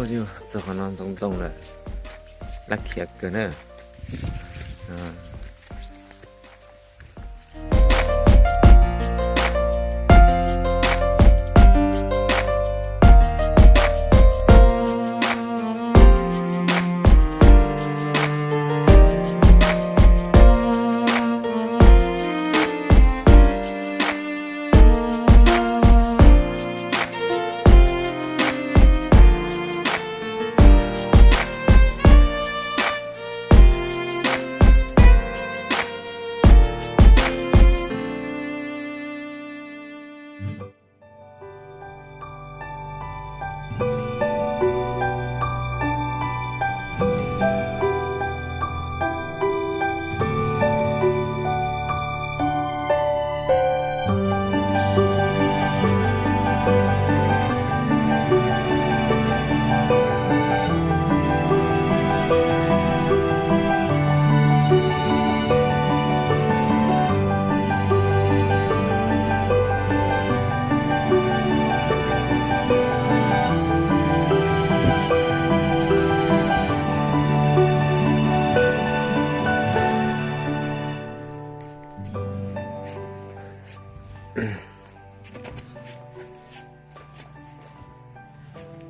Txog qhov no ntxoov ntxoo lawm, laj khiav kawg na.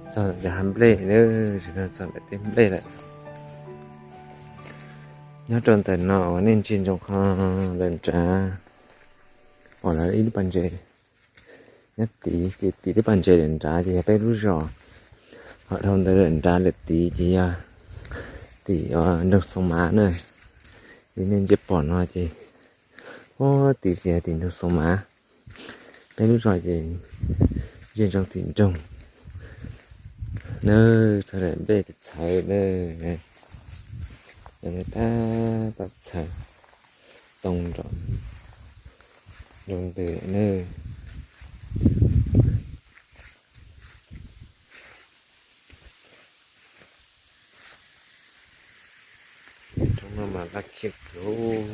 Txog ntawm hav nplej na, txog ntawm tej nplej lawm. Nyob rau ntawm no uas nej ntsia ntsoov qhov lawm nrad, uas lawv ib lub pas ntses nyob tid, ces tim lub pas ntses lawm nrad ces yog peb lub zos. Ho dhau ntawd lawm nrad lawm tid ces yog tim nroog Xoo Mav na. Li nej ntsia pom no ces, ub, tid ces yog tim nroog Xoo Mav. Peb lub zos ces ntsia ntsoov tim nroog na, txog lawm nplej txhawv na, tab tom txhawv too nroo ntws na. Roob no mas laj khiav kawg.